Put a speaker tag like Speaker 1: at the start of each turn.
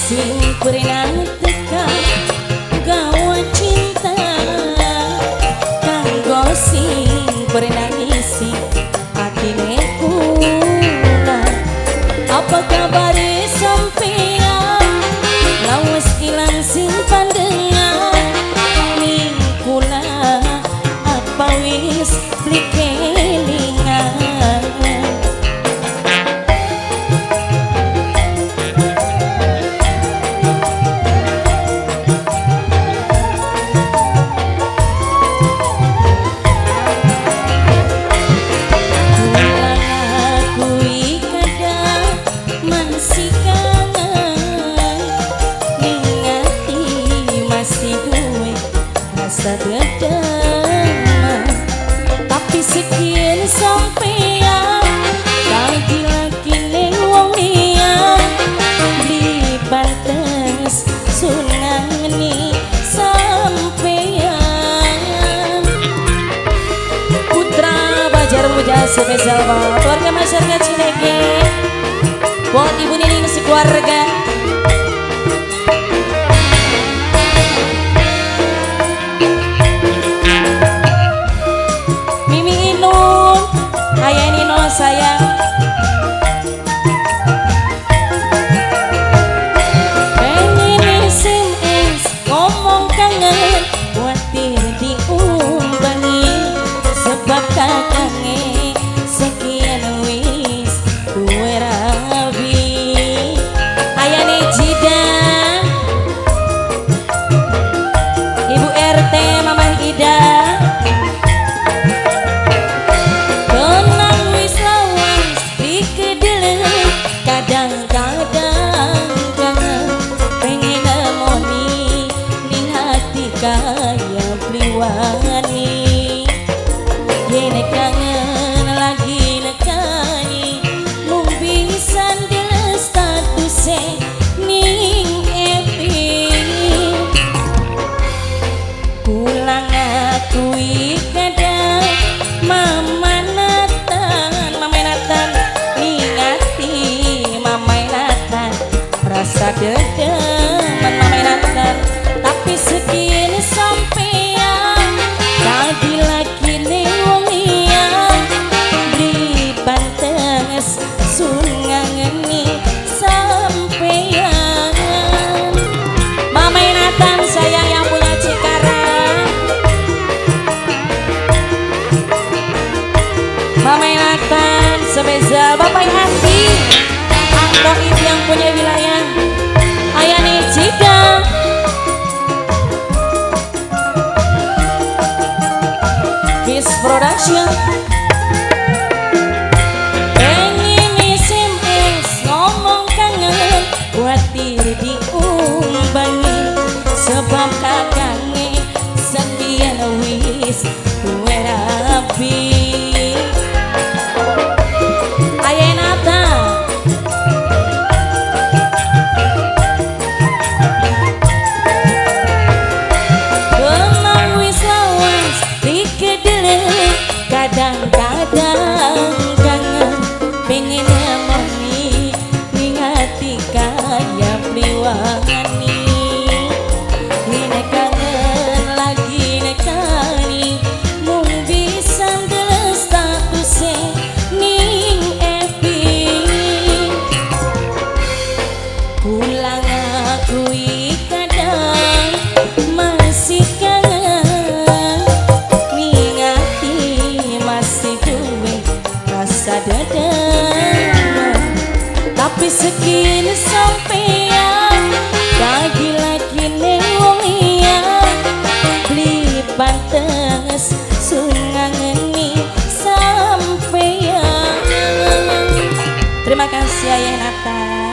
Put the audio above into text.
Speaker 1: Sing pernah teka gawa cinta kanggo sing pernah ngisi atine kula. Apa kabar sampean, lawas ilang sing pandengan ning kula, apa wis beli kelingan? Kula ngakui kadang masih kangen ning ati, masih duwe rasa dedeman. Tapi sekian sampean lagi-lagi ning wong liya, beli pantes sun ngangeni sampean. Putra Bajar Muja spesial buat keluarga masyarakat Cineke, buat Ibu Nining sekeluarga. Mimi Inun, Ayah Nino sayang. Pengen SMS ngomong kangen, kuatir diumbangi sebab kakange sekian wis duwe rabi. Ayane Jidan, Ibu RT Mamah Ida. Kenang wis lawas dikedele, kadang-kadang kangen pengen nemoni ning hati kaya bliwani. Yen kangen lagi nekani mung bisa ndelok statuse ning FB. Kula ngakui kadang Mama Nathan, Mama Nathan ningati Mama Nathan rasa dedeman Mama Nathan. Tapi sekian sampean tadi lagi ning wong liya, beli pantes sun ngangeni sampean. Mama Nathan sayang yang punya Cikarang, Mama Nathan spesial Bapak Andi Anto Ibu yang punya wilayah Ayane Cika. Kiss Production. Pengen SMS ngomong kangen, kuatir diumbangi sebab kakange sekian wis duwe rabi. Ayah Nata, kenang wis lawas dikedele, kadang-kadang kangen pengen nemoni ning ati kaya bliwani. Yen kangen lagi nekani mung bisa ndelok statuse ning FB. Kula ngakui kadang masih kangen ning ati, masih duwe rasa dedeman. Tapi sekian sampean lagi-lagi ning wong liya, beli pantes sun ngangeni sampean. Terima kasih Ayah Nathan.